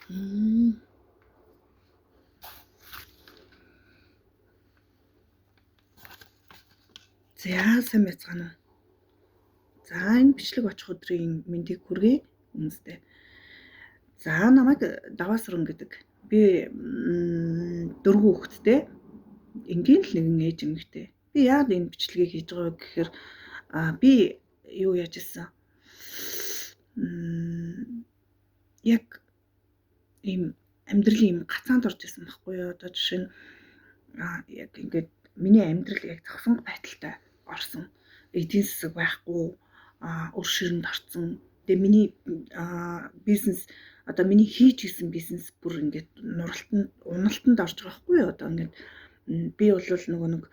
За сайн байцгаана уу. За энэ бичлэг очих өдрийн мэндийг хүргэе хүмүүстээ. За намайг Даваасран гэдэг. Би дөрвөн хүүхэдтэй энгийн л нэгэн ээж эмэгтэй. Би яагаад энэ бичлэгийг хийж байгаа вэ гэхээр би юу яаж исэн? Яг ийм амьдралын ийм гацаанд орж исэн байхгүй юу? Одоо жишээ нь яг ингээд миний амьдрал яг зогсонг байдалтай орсон. Эдийн засаг байхгүй, өр ширэнд орсон. Тэгээ миний бизнес одоо миний хийж исэн бизнес бүр ингээд нуралтанд уналтанд орж байгаа байхгүй юу? Одоо ингээд би бол нөгөө нэг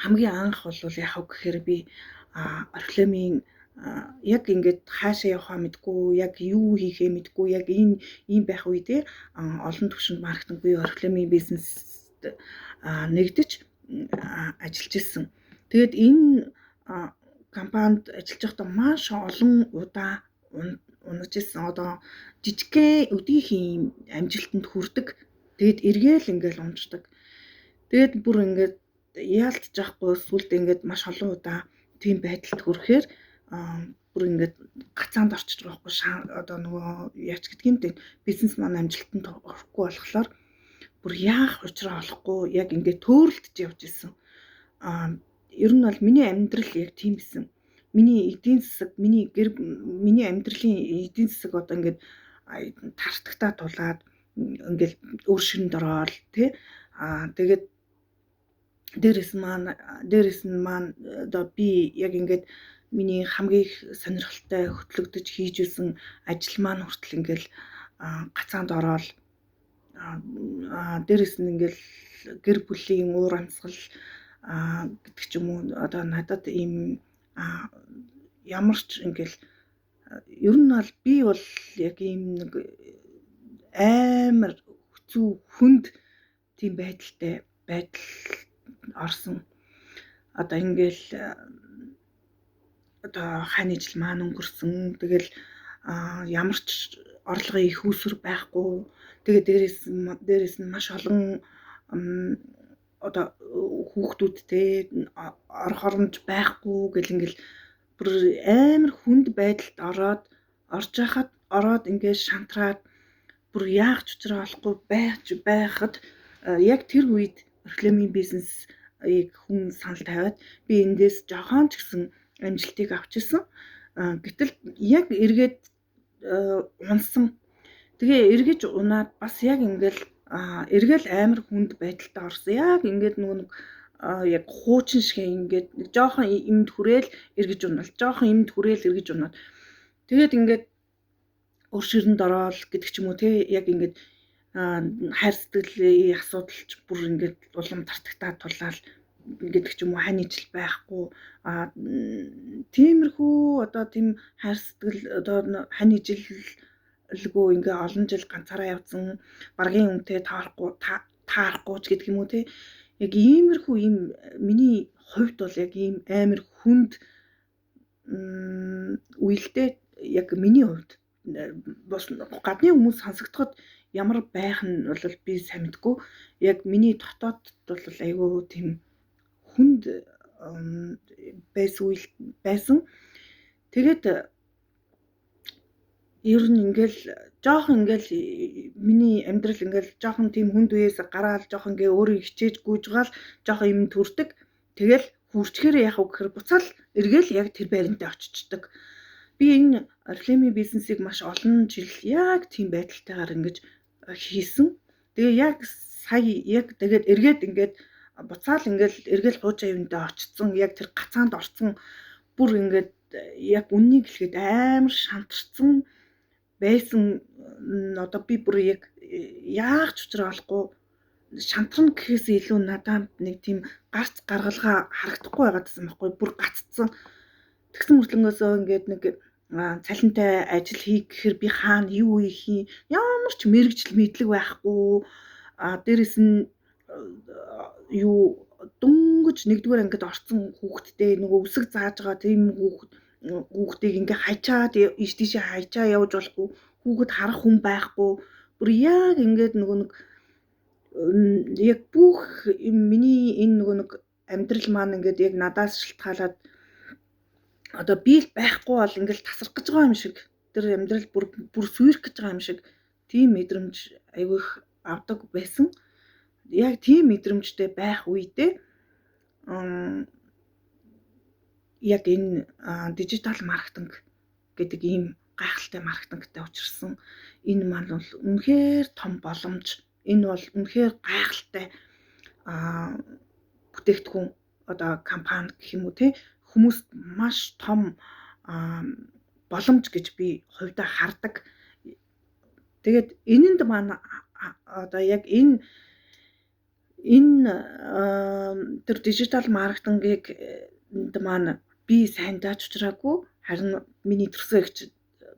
хамгийн анх бол яах вэ гэхээр би Oriflame-ийн яг ингээд хаашаа явахаа мэдгүй, яг юу хийхээ мэдгүй, яг энэ ийм байх үедээ олон түвшинд маркетинг буюу Oriflame-ийн бизнест нэгдэж ажиллаж исэн. Тэгээд энэ компанид ажиллаж байхдаа маш олон удаа унаж исэн. Одоо жижигхэн өдөрхийн амжилтанд хүрдэг. Тэгээд эргээл ингээл унждаг. Тэгээд бүр ингээд яалтж яахгүй сүлд ингээд маш олон удаа тийм байдалд хүрэхээр бүр ингээд гацаанд орчиж байгаа байхгүй, одоо нөгөө яач гэдгийг нь бизнес маань амжилтанд орохгүй болохоор бүр яах учраа олохгүй яг ингээд төөрөлдөж явж исэн. Ер нь бол миний амьдрал яг тийм исэн. Миний эдийн засаг, миний гэр, миний амьдралын эдийн засаг одоо ингээд тартагтаа тулаад ингээд өөр ширэнд ороод тий. Тэгээд дээрэс нь маань одоо би яг ингээд миний хамгийн их сонирхолтой хөтлөгдөж хийж исэн ажил маань хүртэл ингээл гацаанд ороод, дээрэс нь ингээл гэр бүлийн уур амьсгал гэдэг ч юм уу, одоо надад ийм ямар ч ингээл ер нь бол би бол яг ийм нэг амар хэцүү хүнд тийм байдалтай байдал орсон. Одоо ингээл одоо хань ижил маань өнгөрсөн. Тэгэл ямар ч орлогын их үүсвэр байхгүй. Тэгээ дээрээс нь маш олон одоо хүүхдүүдтэй орох оромж байхгүй гэл ингээл бүр амар хүнд байдалд ороод орж байхад ороод ингээд шантраад бүр яах ч учраа олохгүй байж байхад яг тэр үед Oriflame-ийн бизнесийг хүн санал тавиад би эндээс жохон ч гэсэн амжилтыг авч ирсэн. Гэтэл яг эргээд унсан. Тэгээ эргэж унаад бас яг ингээл эргээл амар хүнд байдалтай орсон. Яг ингээд нөгөө нэг яг хуучин шиг ингээд нэг жоохон юмд хүрээл эргэж унаал. Жоохон юмд хүрээл эргэж унаад. Тэгээд ингээд өр ширэнд ороод гэдэг ч юм уу те, яг ингээд хайр сэтгэлийн асуудал ч бүр ингээд улам тартагтаа тулаал гэдэг ч юм уу, хань ижил байхгүй. Тиймэрхүү одоо тийм хайр сэтгэл одоо хань ижилгүй ингээ олон жил ганцаараа явцсан, баргийн үнтэй таарахгүй ч гэдэг юм уу те. Яг иймэрхүү ийм миний хувьд бол яг ийм амар хүнд үелдээ яг миний хувьд бас гадны хүмүүс сонсогдоход ямар байх нь бол би сайн мэдгүй. Яг миний дотоодд бол айгүй тийм хүнд байсан үйл байсан. Тэгээд ер нь ингээл жоохон ингээл миний амьдрал ингээл жоохон тийм хүнд үеэс гараал жоохон ингээ өөрөө хичээж гүйжгаал жоохон юм төрдөг. Тэгэл хүрчгээр яах вэ гэхээр буцаал эргээл яг тэр байрандаа очичдаг. Би энэ Oriflame-ийн бизнесийг маш олон жил яг тийм байдалтайгаар ингэж хийсэн. Тэгээ яг сая яг тэгээд эргээд ингээд буцаал ингээл эргээл хуучаа юундаа очсон, яг тэр гацаанд орсон, бүр ингээд яг үннийг хэлэхэд амар шантарсан байсан. Одоо би бүр яг яах ч учраа олохгүй шантрна гэхээс илүү надад нэг тийм гарц гаргалгаа харагдахгүй байгаад байсан байхгүй, бүр гаццсан. Тэгсэн мөртлөнгөөсөө ингээд нэг цалинтай ажил хийх гэхээр би хаана юу хийх юм, ямар ч мэрэгжил мэдлэг байхгүй. Дээрэс нь юу дөнгөж нэгдүгээр ангид орсон хүүхэдтэй нөгөө үсэг зааж байгаа тийм хүүхдийг ингээ хачаад ийш тийшээ хачаа явж болохгүй, хүүхэд харах хүн байхгүй, Бүр яг ингээд нөгөө нэг яг бүх миний энэ нөгөө нэг амьдрал маань ингээд яг надаас шалтгаалаад одоо би л байхгүй бол ингээд тасрах гэж байгаа юм шиг, тэр амьдрал бүр сүйрэх гэж байгаа юм шиг тийм мэдрэмж айгүй их авдаг байсан. Яг тийм мэдрэмжтэй байх үедээ яг энэ дижитал маркетинг гэдэг ийм гайхалтай маркетингтай учирсан. Энэ маань бол үнэхээр том боломж. Энэ бол үнэхээр гайхалтай бүтээгдэхүүн, одоо компани гэх юм уу те, хүмүүст маш том боломж гэж би хувьдаа хардаг. Тэгээд энэнд маань одоо яг энэ тэр дижитал маркетингийг маань би сайн дааж учраагүй, харин миний төрсөн эгч,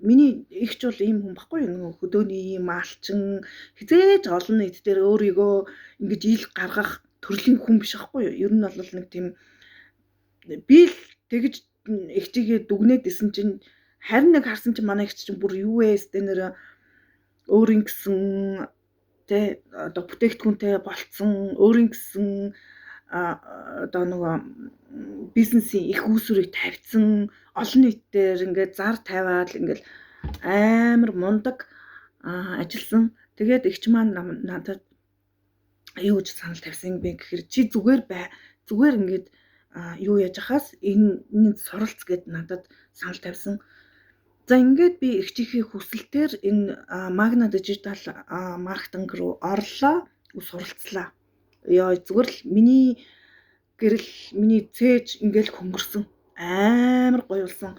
миний эгч бол ийм хүн баггүй юу, хөдөөний ийм алчин, хизээж олон нийт дээр өөрийгөө ингэж ил гаргах төрлийн хүн биш байхгүй юу. Ер нь бол нэг тийм би л тэгж эгчигээ дүгнээд исэн чинь харин нэг харсан чинь манай эгч чинь бүр юу вэ нэр өөрийн гэсэн тэ одоо бүтээгдэхүүнтэй болцсон, өөрийн гэсэн одоо нөгөө бизнесийн их үүсвэрийг тавьсан, олон нийтээр ингээд зар тавиад ингээд амар мундаг ажилласан. Тэгээд эгч маань надад юу гэж санал тавьсан бэ гэхээр чи зүгээр бай, зүгээр ингээд юу яаж хаас энэ суралц гэд надад санал тавьсан. За ингээд би эгчийнхээ хүсэлтээр энэ Magna Digital маркетинг руу орлоо, суралцлаа. Яа зүгээр л миний гэрэл, миний цээж ингээл хөнгөрсөн. Амар гоё болсон.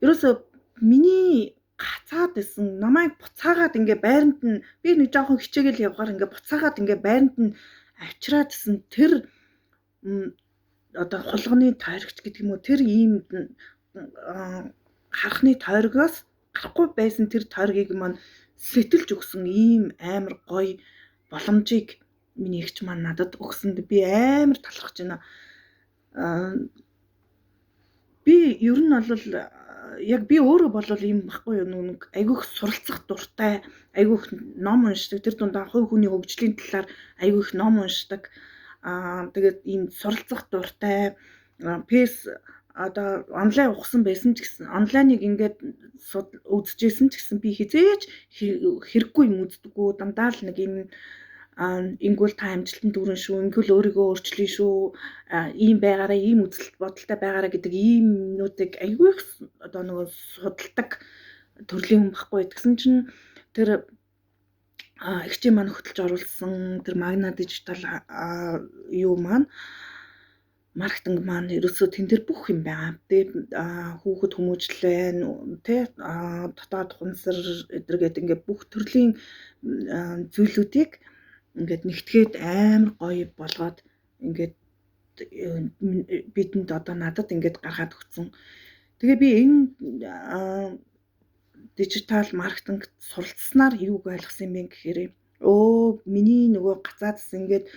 Ерөөсөө миний гацаад исэн, намайг буцаагаад ингээ байранд нь би нэг жоохон хичээгээл явгаар ингээ буцаагаад ингээ байранд нь авчираад исэн тэр одоо хулганы тойрогч гэдэг юм уу, тэр ийм хархны тойргоос гарахгүй байсан тэр тойргийг маань сэтэлж өгсөн ийм амар гоё боломжийг миний эгч маань надад өгсөнд би амар талархаж байна. Би ер нь бол яг би өөрөө болвол ийм баггүй юу, нэг айгүйх суралцах дуртай, айгүйх ном уншдаг, тэр дундаа хувь хүний хөгжлийн талаар айгүйх ном уншдаг. Тэгээд ийм суралцах дуртай, пэс одоо онлайн ухсан байсан ч гэсэн онлайныг ингээд үзчихсэн ч гэсэн би хизээж хэрэггүй юм үздэггүй, дандаа л нэг юм ингүүл та амжилтанд хүрэн шүү, ингүүл өөрийгөө өөрчлөе шүү, ийм байгаараа, ийм үзэл бодолтой байгаараа гэдэг ийм юмнуудыг айгүй их одоо нөгөө судалдаг төрлийн хүн байхгүй. Тэгсэн чинь тэр эгчийн маань хөтөлж оруулсан тэр Magna Digital юу маань маркетинг маань ерөөсөө тэн дээр бүх юм байгаа. Тэгээд хүүхэд хүмүүжил байна, тэ дотоод ухамсар эдэргээд ингээд бүх төрлийн зүйлүүдийг ингээд нэгтгээд амар гоё болгоод ингээд бидэнд одоо надад ингээд гаргаад өгсөн. Тэгээ би энэ дижитал маркетингт суралцсанаар юуг ойлгосон юм бэ гэхээр миний нөгөө гацаадс ингээд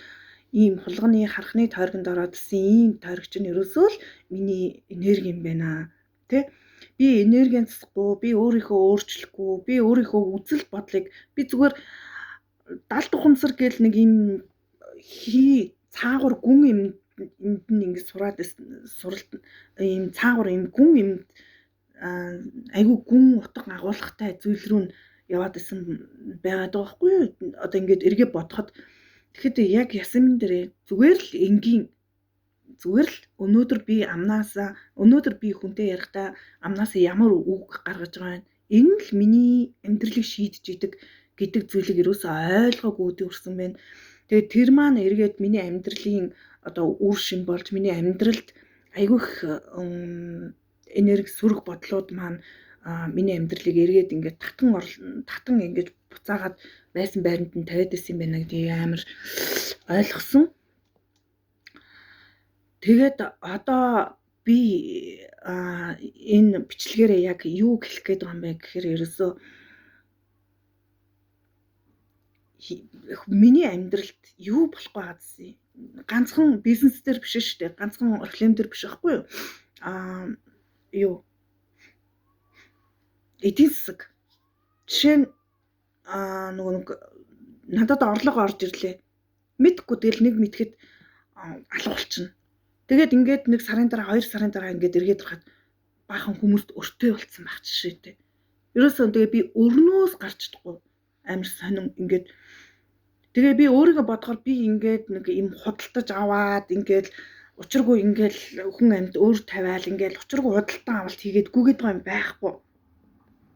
ийм хулганы хархны тойргонд ороодсэн ийм тойрог чинь ерөөсөө л миний энерги юм байна. Тэ? Би энергийн засахгүй, би өөрийнхөө өөрчлөхгүй, би өөрийнхөө үзэл бодлыг би зүгээр далд ухамсар гэл нэг ийм хий цаагуур гүн юм энд нь ингэж сураад суралт ийм цаагуур ийм гүн юм айгүй гүн утга агуулгатай зүйл рүү нь яваад исэн байгаад байгаа байхгүй юу? Одоо ингээд эргээ бодоход тэгэхэд яг ясмин дээр зүгээр л энгийн зүгээр л өнөөдөр би амнаасаа өнөөдөр би хүнтэй ярихдаа амнаасаа ямар үг гаргаж байгаа юм, энэ л миний амьдралыг шийдэж идэг гэдэг зүйлийг ерөөсөө ойлгоогүй өдөрсөн байна. Тэгээд тэр маань эргээд миний амьдралын одоо үр шим болж миний амьдралд айгүйх энерги сөрөг бодлууд маань миний амьдралыг эргээд ингээд татан ингээд буцаагаад байсан байранд нь тавиад исэн юм байна гэдгийг амар ойлгосон. Тэгээд одоо би энэ бичлэгээрээ яг юу хэлэх гээд байгаа юм бэ гэхээр ерөөсөө миний амьдралд юу болохгүй байгаадсэн. Ганцхан бизнес дээр биш шүү дээ. Ганцхан Oriflame дээр биш байхгүй юу? Юу? Эдийн засаг. Жишээ нь нөгөө нэг надад орлого орж ирлээ. Мэдхгүй тэгэл нэг мэдхэд алга болчихно. Тэгээд ингээд нэг сарын дараа, 2 сарын дараа ингээд эргээд харахад баахан хүмүүст өртөө болцсон байх жишээтэй. Ерөөсөө тэгээ би өрнөөс гарч чадахгүй амар сонин ингээд тэгээ би өөрийгөө бодохоор би ингээд нэг юм худалдаж аваад ингээд учиргүй ингээд хүн амьд өөр тавиал ингээд учиргүй худалдан авалт хийгээд гүгээд байгаа юм байхгүй.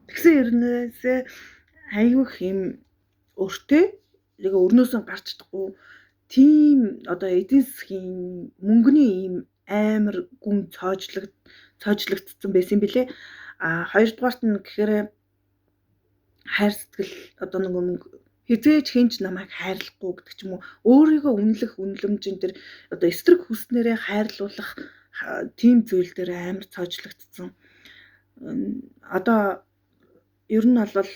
Тэгсэн хэрнээсээ айгүйх юм өртөө тэгээ өрнөөсөө гарч чадахгүй тийм одоо эдийн засгийн мөнгөний ийм амар гүн цоожлогдсон байсан билээ. А хоёрдугаарт нь гэхээр хайр сэтгэл одоо нэг мөнгө хизээж хинч намайг хайрлахгүй гэдэг ч юм уу, өөрийгөө үнэлэх үнэлэмжийн тэр одоо эсрэг хүснээрээ хайрлуулах тийм зүйл дээр амар цоожлогдсон. Одоо ер нь бол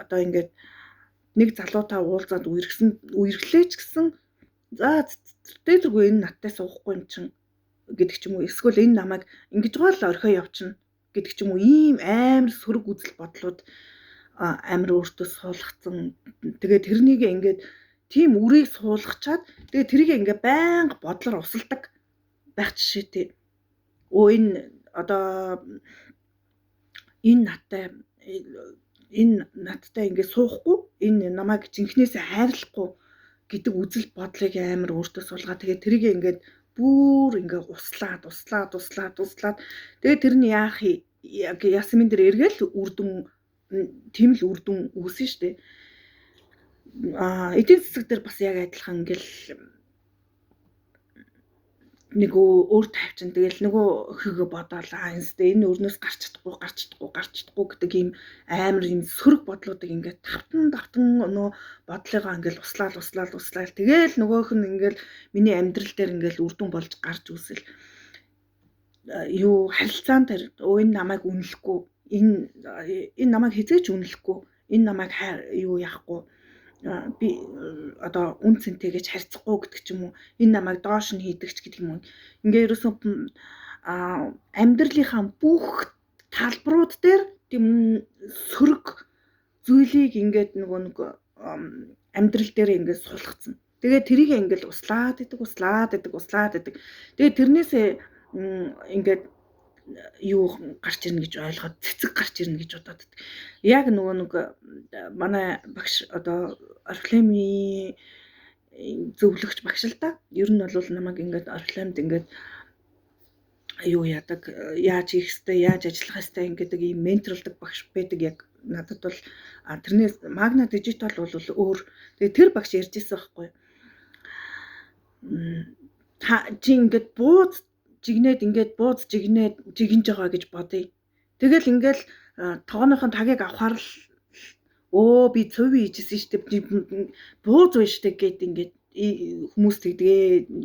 одоо ингээд нэг залуутай уулзаад үерхлээ ч гэсэн за тэргүй энэ надтай суухгүй юм чин гэдэг ч юм уу, эсвэл энэ намайг ингэж гол орхио явчихна гэдэг ч юм уу, ийм амар сөрөг үзэл бодлууд амар өөртөө суулгацсан. Тэгээд тэрнийг ингээд тийм үрийг суулгачаад тэгээд тэрийг ингээд байнга бодлоор усалдаг байх жишээтэй. Өө энэ одоо энэ надтай ингээд суухгүй, энэ намайг жинхнээсээ хайрлахгүй гэдэг үзэл бодлыг амар өөртөө суулгаа. Тэгээд тэрийг ингээд бүр ингээд услаад услаад услаад услаад тэгээд тэр нь яах яг ясмын дээр эргээл үр дүн тийм л үр дүн үүсэн шүү дээ. Эдийн засаг дээр бас яг адилхан ингээл нэг өөр тавьчин тэгэл нөгөө хөгөө бодоол энэстэй энэ өрнөөс гарч чадахгүй гарч чадахгүй гарч чадахгүй гэдэг ийм амар ийм сөрөг бодлуудыг ингээд тавтан тавтан нөө бодлогоо ингээл услаал услаал услаал тэгэл нөгөөх нь ингээл миний амьдрал дээр ингээл үр дүн болж гарч үүсэл юу харилцаан дээр энэ намайг үнэлэхгүй, энэ намайг хизээч үнэлэхгүй, энэ намайг юу яахгүй, би одоо үн цэнтэйгэж харьцахгүй гэдэг ч юм уу, энэ намайг доош нь хийдэг ч гэдэг юм уу. Ингээ ерөөсөө амьдралынхаа бүх талбарууд дээр тийм сөрөг зүйлийг ингээд нөгөө нэг амьдрал дээр ингээд сулгацсан. Тэгээ тэрийг ингээд услаад идэг, услаад идэг, услаад идэг. Тэгээ тэрнээсээ ингээд юу гарч ирнэ гэж ойлгоод цэцэг гарч ирнэ гэж бодоод. Яг нөгөө нэг манай багш одоо Орифлеймийн зөвлөгч багш л да. Ер нь бол намайг ингээд Орифлеймд ингээд юу яадаг, яаж хийх ёстой, яаж ажиллах ёстой ингээд ийм менторлдог багш байдаг. Яг надад бол тэрнээс Magna Digital бол өөр. Тэгээ тэр багш ярьж ирсэн байхгүй. Та чи ингээд бууз жигнээд ингээд бууз жигнээд жигнэж байгаа гэж бодъё. Тэгэл ингээл тогооныхон тагийг авахар л өө би цув хийжсэн шүү дээ. Бууз байна шүү дээ гэд ингээд хүмүүс тэгдэгэ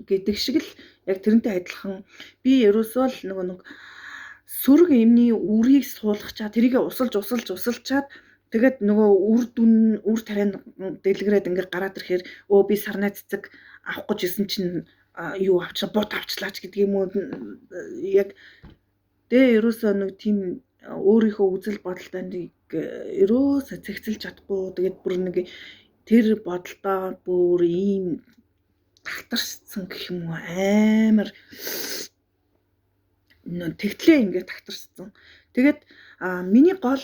гэдэг шиг л яг тэрнтэй адилхан би ерөөсөө л нөгөө нэг сөрөг юмны үрийг суулгачаа тэрийг усалж усалж усалчаад тэгээд нөгөө үр дүн үр тарианд дэлгэрээд ингээд гараад ирэхээр өө би сарнай цэцэг авах гэж исэн чинь юу авчлаа, бут авчлаач гэдэг юм уу. Яг тэгээ ерөөсөө нэг тийм өөрийнхөө үзэл бодолтой нэг ерөөсөө цэгцэлж чадахгүй. Тэгээд бүр нэг тэр бодолтой бүр ийм тагтарсан гэх юм уу, амар тэгтлээ ингээд тагтарсан. Тэгээд миний гол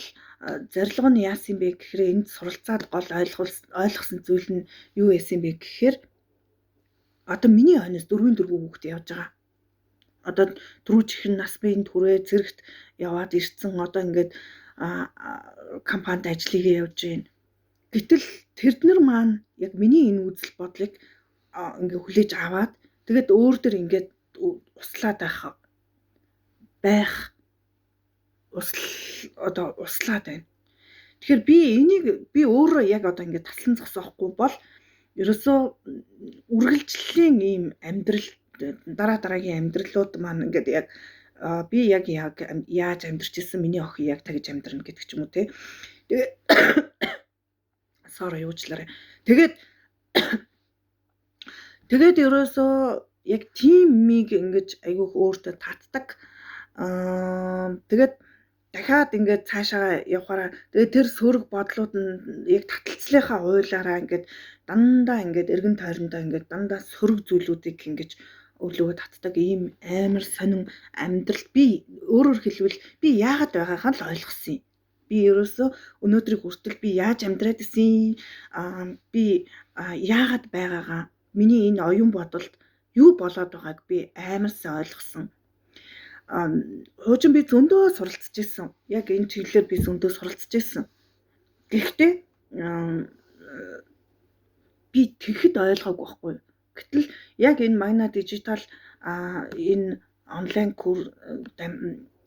зорилго нь яасан бэ гэхээр энд суралцаад гол ойлгосон зүйл нь юу байсан бэ гэхээр одоо миний хойноос 4-4 хүүхэд явж байгаа. Одоо түрүүчийнх нь нас биеинд хүрээ зэрэгт яваад ирсэн. Одоо ингээд компанид ажиллагаа явж байна. Гэтэл тэрднэр маань яг миний энэ үзэл бодлыг ингээ хүлээж аваад тэгээд өөр дөр ингээд услаад байх усл одоо услаад байна. Тэгэхээр би энийг би өөрөө яг одоо ингээд таслан зогсоохгүй бол ерөөсөө үргэлжлэлийн ийм амьдрал дараа дараагийн амьдралууд маань ингээд яг би яг яаж амьдарч ирсэн миний охин яг тэгж амьдрна гэдэг ч юм уу те. Тэгээ sorry уучлаарай. Тэгээд ерөөсөө яг тийм миг ингэж айгүйх өөртөө татдаг. Тэгээд Дахиад ингээд цаашаа явахаараа тэгээд тэр сөрөг бодлууд нь яг таталцлынхаа уйлаараа ингээд дандаа ингээд эргэн тойрондоо ингээд дандаа сөрөг зүйлүүдийг ингэж өглөөгөө татдаг ийм амар сонин амьдрал би өөрөөр хэлбэл би яагаад байгаагаа л ойлгосон юм. Би ерөөсөө өнөөдрийг хүртэл би яаж амьдраад исэн, би яагаад байгаагаа, миний энэ оюун бодолд юу болоод байгааг би амар сайн ойлгосон. Хуучин би зөндөө суралцж исэн. Яг энэ чиглэлээр би зөндөө суралцж исэн. Гэхдээ би тэгэхэд ойлгоогүй байхгүй. Гэтэл яг энэ Magna Digital энэ онлайн курс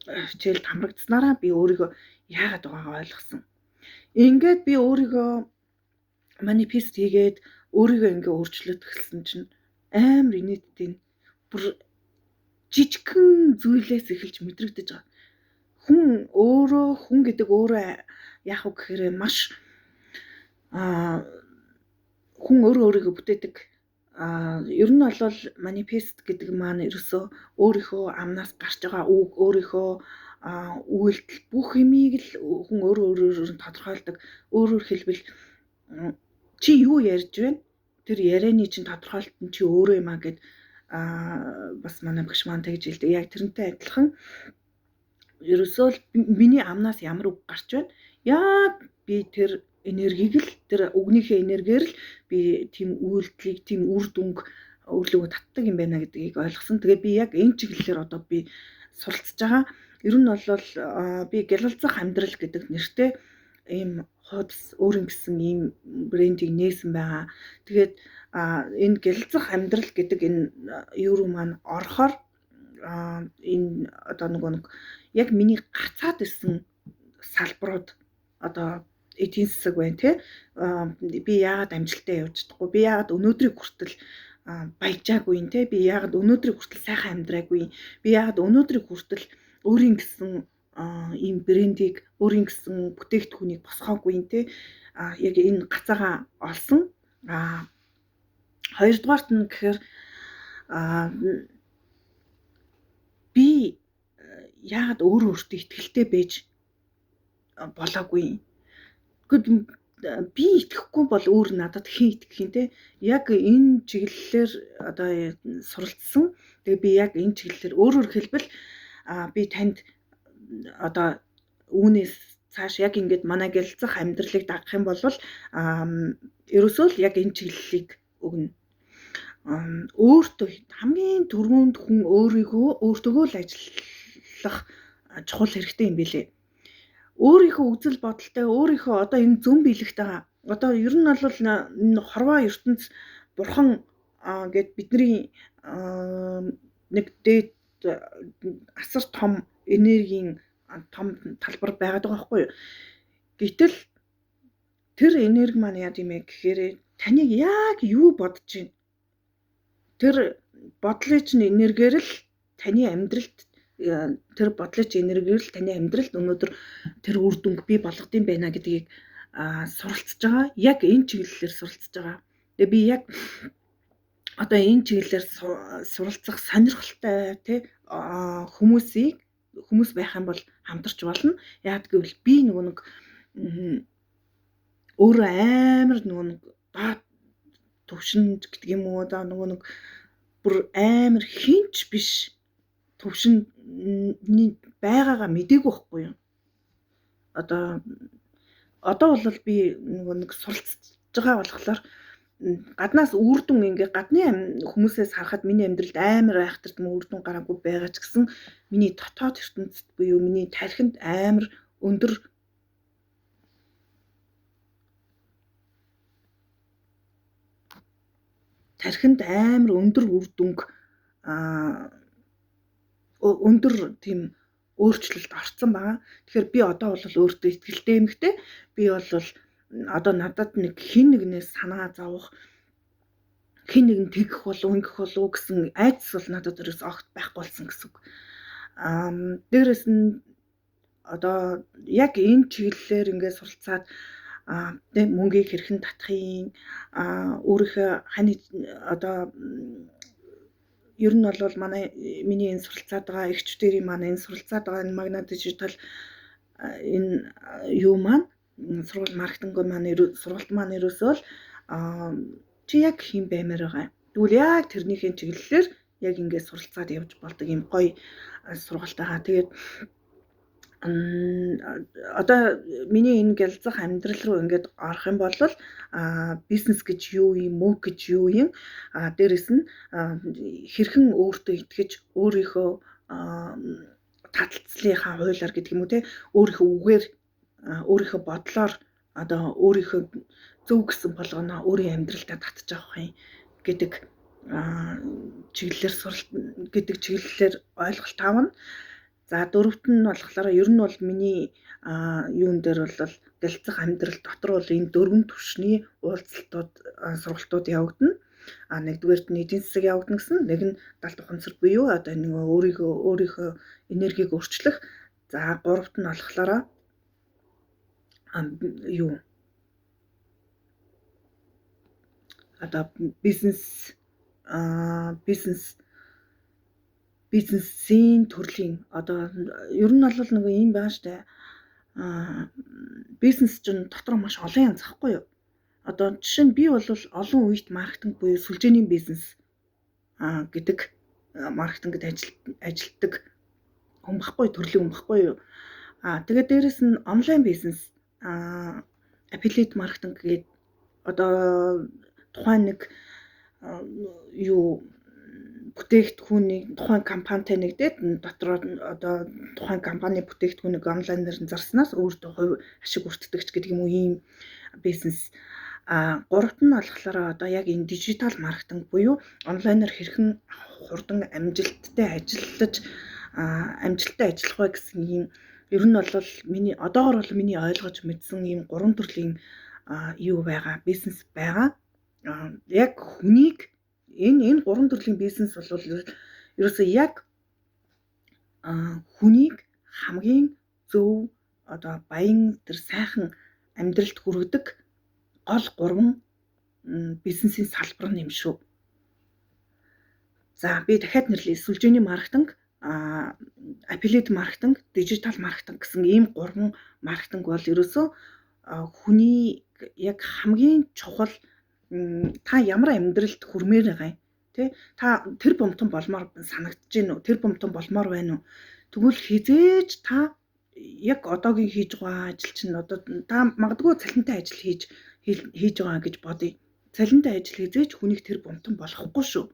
хичээлд хамрагдсанараа би өөрийгөө яагаад байгаагаа ойлгосон. Ингээд би өөрийгөө манифест хийгээд өөрийгөө ингээ өөрчлөөд эхэлсэн чинь амар инээдтэй, бүр жижигхэн зүйлээс эхэлж мэдрэгдэж байгаа. Хүн өөрөө, хүн гэдэг өөрөө яах вэ гэхээр маш хүн өөрөө өөрийгөө бүтээдэг. Ер нь бол манифест гэдэг маань ерөөсөө өөрийнхөө амнаас гарч байгаа үг, өөрийнхөө үйлдэл бүх юмыг л хүн өөрөө өөрөөр нь тодорхойлдог. Өөрөөр хэлбэл чи юу ярьж байна? Тэр ярианы чинь тодорхойлолт нь чи өөрөө юм а гэд бас манай багш маань тэгж хэлдэг. Яг тэрнтэй адилхан ерөөсөө л миний амнаас ямар үг гарч байна? Яг би тэр энергийг л, тэр үгнийхээ энергиэр л би тийм үйлдэлийг, тийм үр дүнг өрлөгөө татдаг юм байна гэдгийг ойлгосон. Тэгээд би яг энэ чиглэлээр одоо би суралцж байгаа. Ер нь бол би гялалзах амьдрал гэдэг нэртэй ийм хуудас өөрийн гэсэн ийм брендийг нээсэн байгаа. Тэгээд энэ гялалзах амьдрал гэдэг энэ юу руу маань орохоор энэ одоо нөгөө нэг яг миний гацаад ирсэн салбарууд одоо эдийн засаг байна те. Би яагаад амжилттай явж чадахгүй, би яагаад өнөөдрийг хүртэл баяжаагүй юм те, би яагаад өнөөдрийг хүртэл сайхан амьдраагүй, би яагаад өнөөдрийг хүртэл өөрийн гэсэн ийм брендийг, өөрийн гэсэн бүтээгдэхүүнийг босгоогүй юм те. Яг энэ гацаагаа олсон. Хоёрдугаарт нь гэхээр би яагаад өөрөө өөртөө итгэлтэй байж болоогүй юм. Гэхдээ би итгэхгүй бол өөр надад хэн итгэх юм те. Яг энэ чиглэлээр одоо суралцсан. Тэгээ би яг энэ чиглэлээр өөрөөр хэлбэл би танд одоо үүнээс цааш яг ингээд манай гялалзах амьдралыг дагах юм бол ерөөсөө л яг энэ чиглэлийг өгнө. Өөртөө хамгийн түрүүнд хүн өөрийгөө өөртөөгөө л ажиллах чухал хэрэгтэй юм билээ. Өөрийнхөө үзэл бодолтой, өөрийнхөө одоо энэ зөн биелэгтэй байгаа. Одоо ер нь бол энэ хорвоо ертөнц бурхан гэд бидний нэг дээд асар том энергийн том талбар байгаад байгаа байхгүй юу. Гэтэл тэр энерги маань яа гэм бэ гэхээр таныг яг юу бодож байна? Тэр бодлын чинь энергиэр л таны амьдралд, тэр бодлын чинь энергиэр л таны амьдралд өнөөдөр тэр үр дүнг бий болгодсон байна гэдгийг суралцж байгаа. Яг энэ чиглэлээр суралцж байгаа. Тэгээ би яг одоо энэ чиглэлээр суралцах сонирхолтой тий хүмүүсийг хүмүүс байх юм бол хамтарч болно. Яагаад гэвэл би нөгөө нэг өөрөө амар нөгөө нэг доод төвшөнд гэдэг юм уу, одоо нөгөө нэг бүр амар хинч биш төвшөнд байгаагаа мдээгүй байхгүй юу. Одоо бол би нөгөө нэг суралцж байгаа болохоор гаднаас үр дүн ингээ гадны хүмүүсээс харахад миний амьдралд амар айхтар үр дүн гараагүй байгаа ч гэсэн миний дотоод ертөнцид буюу миний тархинд амар өндөр үр дүнг өндөр тийм өөрчлөлт орцсон байгаа. Тэгэхээр би одоо бол өөртөө итгэлтэй эмэгтэй. Би бол одоо надад нэг хин нэгнээс санаа зовох, хин нэгэн тэгэх болов ингэх болов гэсэн айдас бол надад ерөөс огт байхгүй болсон гэсэн үг. Дээрээс нь одоо яг энэ чиглэлээр ингээд суралцаад мөнгийг хэрхэн татахын, өөрийнхөө хань одоо ер нь бол миний энэ суралцаад байгаа эгчдэрийн маань энэ суралцаад байгаа энэ Magna Digital Энэ юу маань сургалт маркетинг маань сургалт маань ерөөсөө л чи яг хэн баймаар байгаа юм. Тэгвэл яг тэрнийхээ чиглэлээр яг ингээд суралцаад явж болдог юм гоё сургалт байгаа. Тэгээд одоо миний энэ гялзах амьдрал руу ингээд орох юм бол бизнес гэж юу юм, мөнгө гэж юу юм, дээрэс нь хэрхэн өөртөө итгэж өөрийнхөө таталцлынхаа хуулиар гэдэг юм уу те, өөрийнхөө үгээр, өөрийнхөө бодлоор одоо өөрийнхөө зөв гэсэн болгоноо өөрийн амьдралдаа татж авах юм гэдэг чиглэлээр суралт гэдэг чиглэлээр ойлголт авна. За дөрөвт нь болохоор ер нь бол миний юун дээр бол гэлцэх амьдрал дотор бол энэ дөрвөн түвшний уулзалтууд, сургалтууд явагдана. А нэгдүгээрт нь эдийн засаг явагдана гэсэн, нэг нь далд ухамсар буюу одоо нэг өөрийнхөө энергийг өөрчлөх. За гуравт нь болохоор юу одоо бизнесийн төрлийн одоо ер нь бол нэг юм байна штэ. Бизнес чинь дотор маш олон янз ахгүй юу? Одоо жишээ нь би бол олон үед маркетинг буюу сүлжээний бизнес гэдэг маркетингд ажилтдаг хүн баггүй, төрлийн хүн баггүй юу? Тэгээд дээрэс нь онлайн бизнес, affiliate маркетинг гэдэг одоо тухайн нэг юу бүтээгдэхүүнийг тухайн компанитай нэгдээд дотроо одоо тухайн компани бүтээгдэхүүнийг онлайнаар нь зарснаас өөртөө хувь ашиг өртдөг ч гэдэг юм уу, ийм бизнес. Гуравт нь болохоор одоо яг энэ дижитал маркетинг буюу онлайнаар хэрхэн хурдан амжилттай ажиллаж амжилттай ажиллах вэ гэсэн ийм ер нь бол миний одоогор бол миний ойлгож мэдсэн ийм гурван төрлийн юу байгаа, бизнес байгаа. Яг хүнийг энэ гурван төрлийн бизнес бол ерөөсөө яг хүнийг хамгийн зөв одоо баян тэр сайхан амьдралд хүргэдэг гол гурван бизнесийн салбар нь юм шүү. За би дахиад нэрлэе. Сүлжээний маркетинг, affiliate маркетинг, дижитал маркетинг гэсэн ийм гурван маркетинг бол ерөөсөө хүний яг хамгийн чухал та ямар амьдралд хүрмээр байгаа юм тий, та тэр бомтон болмоор санагдаж гин үү, тэр бомтон болмоор байна уу? Тэгвэл хизээж та яг одоогийн хийж байгаа ажил чинь одоо та магадгүй цалинтай ажил хийж байгаа гэж бодъё. Цалинтай ажил хизээж хүнийг тэр бомтон болохгүй шүү.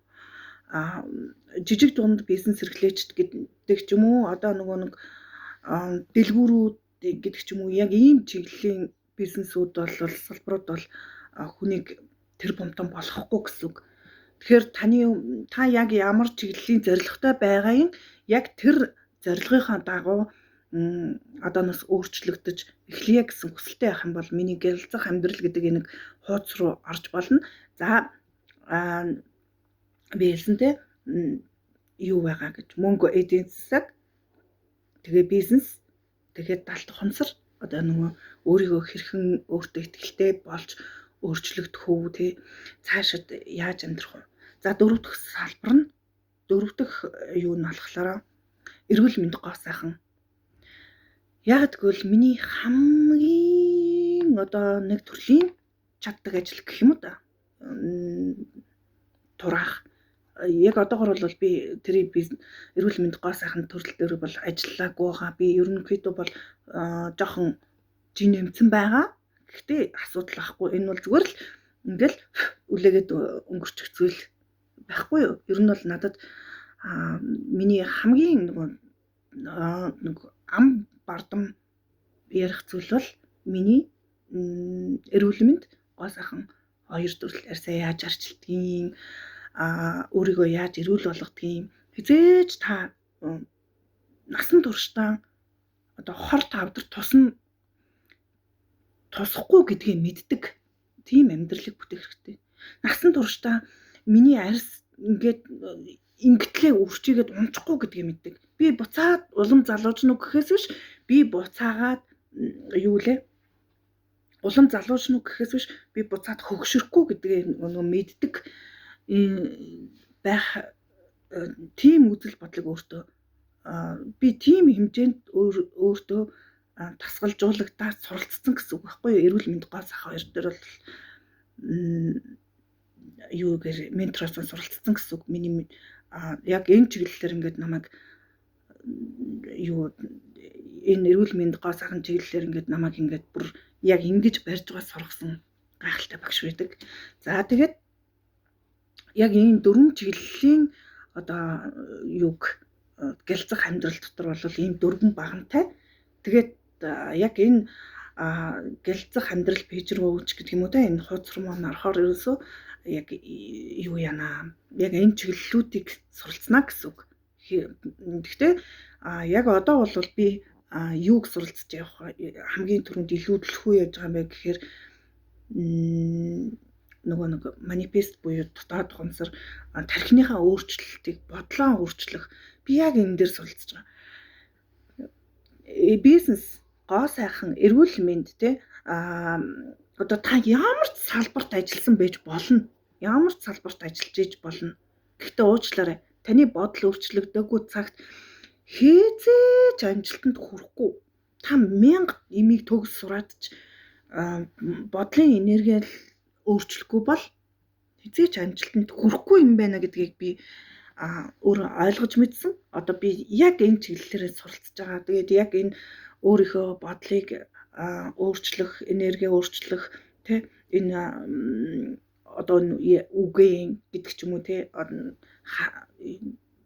Жижиг дунд бизнес эрхлээчд гэдэг ч юм уу, одоо нөгөө нэг дэлгүүрүүд гэдэг ч юм уу, яг ийм чиглэлийн бизнесүүд бол салбарууд бол хүнийг тэр бомтон болохгүй гэсэн үг. Тэгэхээр та яг ямар чиглэлийн зорилготой байгаа юм, яг тэр зорилгынхаа дагуу одооноос өөрчлөгдөж эхлэе гэсэн хүсэлтэй байх юм бол миний гялзах амьдрал гэдэг нэг хууц руу орж болно. За би хэлсэн те юу байгаа гэж, мөнгө, эдийн засаг, тэгээ бизнес, тэгээд далд ухамсар, одоо нөгөө өөрийгөө хэрхэн өөртөө итгэлтэй болж өөрчлөгдөх үү те, цаашид яаж амьдрах вэ? За дөрөв дэх салбар нь, дөрөв дэх юу нь болохоор эрүүл мэнд гоо сайхан. Яг тэгвэл миний хамгийн одоо нэг төрлийн чаддаг ажил гэх юм уу да. Тураах. Яг одоогор бол би тэр эрүүл мэнд гоо сайхан төрөл дээр бол ажиллаагүй байгаа. Би ерөнхийдөө бол жоохон жин нэмсэн байгаа. Гэхдээ асуудал байхгүй. Энэ бол зүгээр л ингээл үлээгээд өнгөрчих зүйл байхгүй юу? Ер нь бол надад миний хамгийн нөгөө нэг ам бардам ярих зүйл бол миний эрүүл мэнд гоо сайхан хоёр төрөл арьсаа яаж арчилдгийг, өөрийгөө яаж эрүүл болгодгийг. Хизээж та насан туршдаа одоо хор тавдар тусна тусахгүй гэдгийг мэддэг тийм амьдралыг бүтээх хэрэгтэй. Насан туршдаа миний арьс ингээд ингэтлээ өвчийгээд унчихгүй гэдгийг мэддэг. Би буцаад улам залуужна уу гэхээс биш, би буцаагаад юу лээ? Улам залуужна уу гэхээс биш, би буцаад хөгшөрөхгүй гэдгийг нөгөө мэддэг байх тийм үзэл бодлог өөртөө би тийм хэмжээнд өөртөө тасгалжуулагдаад суралцсан гэсэн үг байхгүй юу? Эрүүл мэнд, гоо сайхан хоёр дээр бол юу гэр ментороос суралцсан гэсэн үг. Миний яг энэ чиглэлээр ингээд намайг юу энэ эрүүл мэнд, гоо сайхан чиглэлээр ингээд намайг ингээд бүр яг ингэж барьж байгаа сургасан гайхалтай багш байдаг. За, тэгээд яг энэ дөрвөн чиглэлийн одоо юг гялцах амьдрал дотор бол ийм дөрвөн багантай. Тэгээд яг энэ гялцах амьдрал page рүү өгч гэдэг юм уу те, энэ хуудас руу маань орохоор ерөөсөө яг юу яана, яг энэ чиглэлүүдийг суралцна гэсэн үг. Гэхдээ яг одоо бол би юуг суралцж явах хамгийн түрүүнд илүү төлхөө яаж байгаа юм бэ гэхээр нөгөө нэг манифест буюу дотоод ухамсар, тархиныхаа өөрчлөлтийг, бодлоо өөрчлөх, би яг энэ дээр суралцж байгаа. Бизнес, гоо сайхан, эрүүл мэнд те, одоо та ямар ч салбарт ажилласан байж болно. Ямар ч салбарт ажиллаж иж болно. Гэхдээ уучлаарай. Таны бодол өөрчлөгдөөгүй цагт хэзээ ч амжилтанд хүрэхгүй. Та мянга имийг төгс сураад ч бодлын энерги л өөрчлөхгүй бол хэзээ ч амжилтанд хүрэхгүй юм байна гэдгийг би өөрөө ойлгож мэдсэн. Одоо би яг энэ чиглэлээр суралцж байгаа. Тэгээд яг энэ өөрийнхөө бодлыг өөрчлөх, энерги өөрчлөх тэ, энэ одоо үгэн гэдэг ч юм уу те,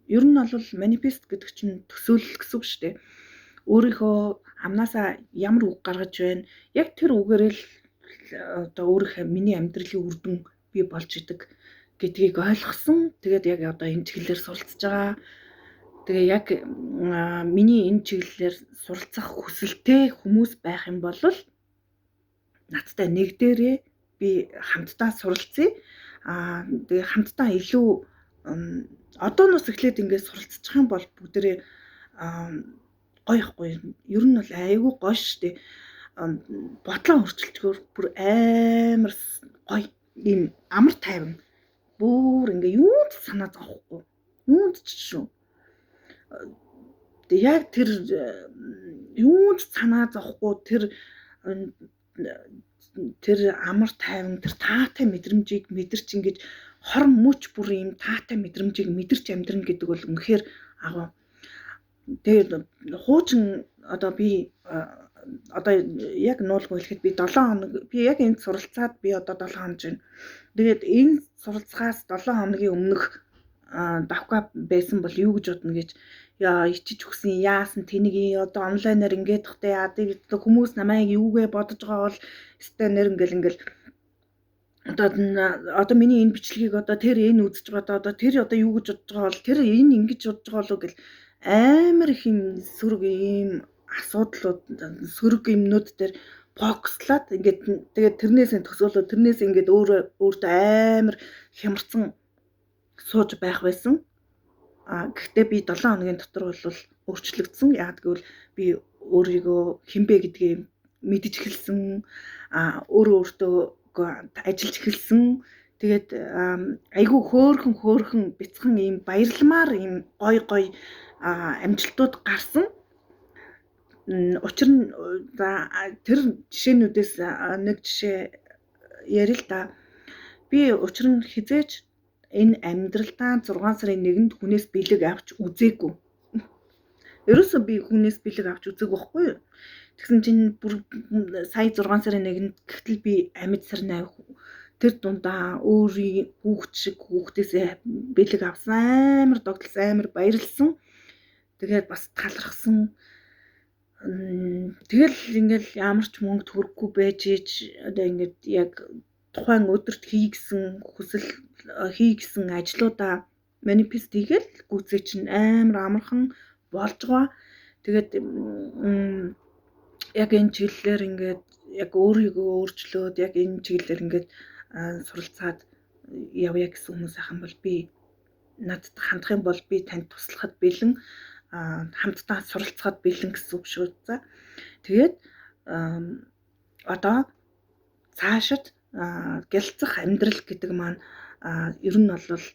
ер нь бол манифест гэдэг чинь төсөөлөл гэсэн үг шүү дээ. Өөрийнхөө амнаасаа ямар үг гаргаж байна, яг тэр үгээрээ л одоо өөрийнхөө миний амьдралын үр дүн бий болж идэг гэдгийг ойлгосон. Тэгээд яг одоо энэ чиглэлээр суралцж байгаа. Тэгээ яг миний энэ чиглэлээр суралцах хүсэлтэй хүмүүс байх юм бол надтай нэг дээрээ би хамтдаа суралцъя. Тэгээ хамтдаа илүү одооноос эхлээд ингээд суралцчих юм бол бүгдээрээ гоё ихгүй. Ер нь бол айгүй гоё штэ. Бодлоо өөрчилчгөр бүр амар гоё ийм амар тайван. Бүр ингээ юунд ч санаа зовхгүй. Юунд ч шүү. Тэгээ яг тэр юунд ч санаа зовхгүй тэр амар тайван, тэр таатай мэдрэмжийг мэдэрч, ингэж хор мөч бүр ийм таатай мэдрэмжийг мэдэрч амьдрна гэдэг бол үнэхээр агуу. Тэгээд хуучин одоо би одоо яг нуулгүй хэлэхэд би 7 хоног, би яг энд суралцаад би одоо 7 хоног байна. Тэгээд энэ суралцахаас 7 хоногийн өмнөх давка байсан бол юу гэж бодно гэж, яа ичиж өгсөн, яасан тэнийг одоо онлайнаар ингээд тахтай яа хүмүүс намайг юугээ бодож байгаа бол өстой нэр ингээл ингээл одоо миний энэ бичлэгийг одоо тэр энэ үзэж байгаа, одоо тэр одоо юу гэж бодож байгаа бол, тэр энэ ингэж бодож байгаа болов гэл амар их юм сөрөг ийм асуудлууд, сөрөг юмнууд дээр фокуслаад ингээд тэгээд тэрнээс төсөөлөө, тэрнээс ингээд өөрөө өөртөө амар хямарсан сууж байх байсан. Гэхдээ би 7 хоногийн дотор бол өөрчлөгдсөн. Яагаад гэвэл би өөрийгөө хинбэ гэдгийг мэдэж эхэлсэн. Өөрөө өөртөө ажиллаж эхэлсэн. Тэгээд айгүй хөөхөн хөөхөн бяцхан ийм баярламаар ийм гой гой амжилтууд гарсан. Учир нь за тэр жишээнүүдээс нэг жишээ ярил л да. Би учир нь хизээч энэ амьдралдаа 6 сарын 1-нд хүнээс бэлэг авч үзээгүй. Ерөөсөө би хүнээс бэлэг авч үзээгүй байхгүй юу? Тэгсэн чинь бүр сая 6 сарын 1-нд гэтэл би амьд сарнай тэр дундаа өөрийн хүүхд шиг хүүхдээсээ бэлэг авсан, амар догтлсон, амар баярлсан. Тэгээд бас талархсан. Тэгэл ингээл ямар ч мөнгө төгрөггүй байж ич одоо ингээд яг тухайн өдөрт хий гэсэн хүсэл, хий гэсэн ажлуудаа манифест хийгээл гүйцээ чинь амар амархан болж байгаа. Тэгээд яг энэ чиглэлээр ингээд яг өөрийгөө өөрчлөөд яг энэ чиглэлээр ингээд суралцаад явъя гэсэн хүмүүс ах юм бол би надад хандах юм бол би танд туслахад бэлэн, хамтдаа суралцахад бэлэн гэсэн үг шүү. За, тэгээд одоо цаашид гялцах амьдрал гэдэг маань ер нь бол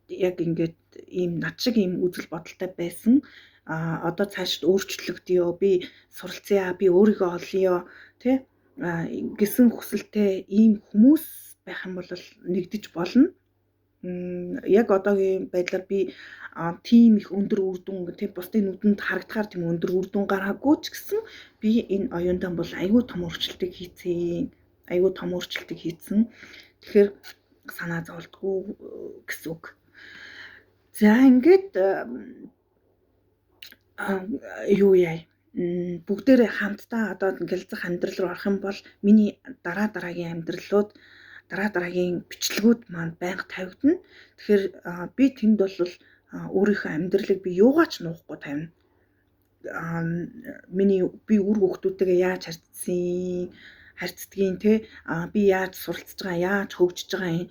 яг ингээд ийм над шиг ийм үзэл бодолтой байсан одоо цаашд өөрчлөгдөё, би суралцъя, би өөрийгөө олъё тий гэсэн хүсэлтэй ийм хүмүүс байх юм бол нэгдэж болно. Яг одоогийн байдлаар би тийм их өндөр үр дүн тийм бусдын нүдэнд харагдахаар тийм өндөр үр дүн гаргаагүй ч гэсэн би энэ оюунтан бол айгүй том өөрчлөлтийг хийцэн. Айгүй том өөрчлөлтийг хийцэн. Тэгэхээр санаа зовлтгүй гэсэн үг. За ингээд юу яа бүгдээрээ хамтдаа одоо гялзах амьдрал руу орох юм бол миний дараа дараагийн амьдралууд дараа дараагийн бичлэгүүд маань байнга тавигдана. Тэгэхээр би тэнд бол өөрийнхөө амьдралыг би юугаач нуухгүй тавина. Миний би үр хүүхдүүдтэйгээ яаж харьцсан, харьцдгийн те би яаж суралцж байгаа, яаж хөгжиж байгаа юм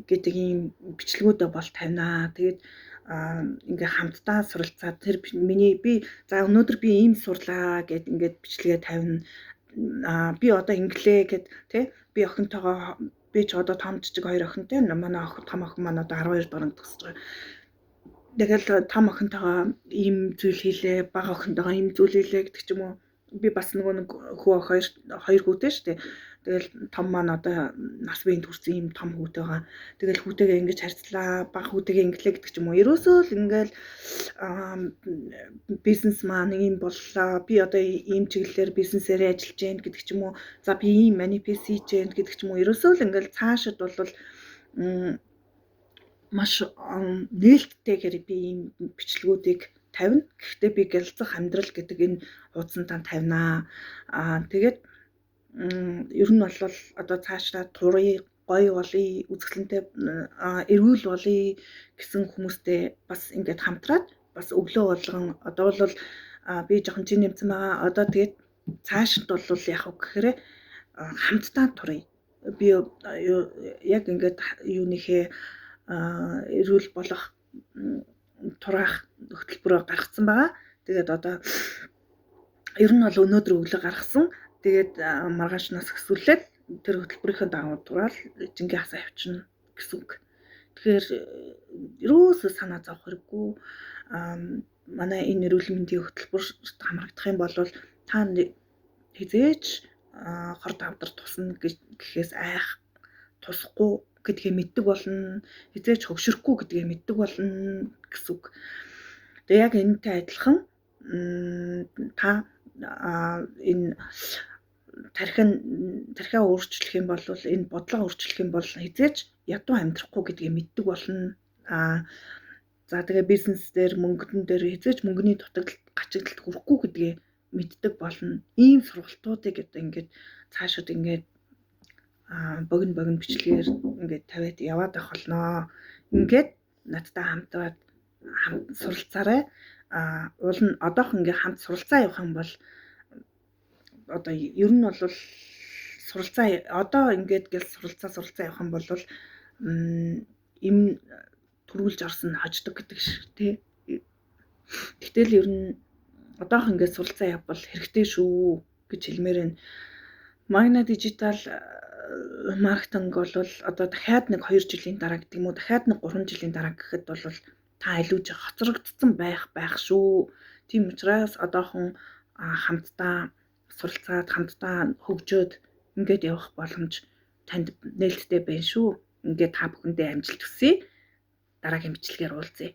гэдэг ийм бичлэгүүдээ бол тавина. Тэгээд ингээ хамтдаа суралцаад тэр миний би за өнөөдөр би ийм сурлаа гэд ингээд бичлэгээ тавина. Би одоо инглээ гэд тий би охинтойгоо би ч одоо том жижиг хоёр охинтой, манай охин том охин маань одоо 12 дугаар ангид төгсөж байгаа. Тэгэл том охинтойгоо ийм зүйл хийлээ, бага охинтойгоо ийм зүйл хийлээ гэдэг ч юм уу. Би бас нөгөө нэг хүү хоёр хүүтэй шүү дээ. Тэгэл том маань одоо нас биеийн төрсэн ийм том хүүтэй байгаа. Тэгэл хүүтэйгээ ингэж харьцлаа, бага хүүтэйгээ инглээ гэдэг ч юм уу. Ерөөсөө л ингээл бизнес маань ийм боллоо. Би одоо ийм чиглэлээр бизнесээрээ ажиллаж гэн гэдэг ч юм уу. За би ийм манифест хийж гэн гэдэг ч юм уу. Ерөөсөө л ингээл цаашид бол маш нээлттэйгээр би ийм бичлэгүүдийг тавина. Гэхдээ би гялцах амьдрал гэдэг энэ хуудсантаа тавина. Тэгээд ер нь бол одоо цаашдаа турыг гоё болъё, үзэсгэлэнтэй эрүүл болъё гэсэн хүмүүстэй бас ингээд хамтраад бас өглөө болгон одоо бол би жоохон чин нэмсэн байгаа. Одоо тэгээд цаашд бол яах вэ гэхээр хамтдаа турыг. Би яг ингээд юуныхээ эрүүл болох тураах хөтөлбөрөөр гаргацсан байгаа. Тэгээд одоо ер нь бол өнөөдөр өглөө гаргасан. Тэгээд маргаашнаас хэсүүлээд тэр хөтөлбөрийнхөө дагуу тураал жингээ хасаа явчихна гэсэн үг. Тэгэхээр ерөөсөө санаа зовох хэрэггүй. Манай энэ эрүүл мэндийн хөтөлбөрт хамрагдах юм бол та хизээч хор давдар тусна гэхээс айх тусахгүй гэдгээ мэддэг болно. Хизээч хөгшөрөхгүй гэдгээ мэддэг болно гэсэн үг. Тэгээ яг энэтэй адилхан та энэ тархиа өөрчлөх юм бол энэ бодлого өөрчлөх юм бол хизээч ядуу амьдрахгүй гэдгээ мэддэг болно. За тэгээ бизнес дээр мөнгөдөн дээр хизээч мөнгөний дутагдалт гачигдалт хүрэхгүй гэдгээ мэддэг болно. Ийм сургалтуудыг одоо ингээд цаашид ингээд богино богино бичлэгээр ингээд тавиад яваад байх болноо. Ингээд надтай хамтраад суралцаарай. Уул нь одоохон ингээд хамт суралцаа явах юм бол одоо ер нь бол суралцаа одоо ингээд гэл суралцаа явах юм бол им төрүүлж орсон хождог гэдэг шиг тий. Гэтэл ер нь одоохон ингээд суралцаа явбал хэрэгтэй шүү гэж хэлмээр байна. Magna Digital маркетинг бол одоо дахиад нэг 2 жилийн дараа гэдэг юм уу, дахиад нэг 3 жилийн дараа гэхэд бол та илүү ч хоцрогдсон байх шүү. Тийм учраас одоохон хамтдаа суралцаад хамтдаа хөгжөөд ингээд явах боломж танд нээлттэй байна шүү. Ингээд та бүхэндээ амжилт хүсье. Дараагийн бичлэгээр уулзъя.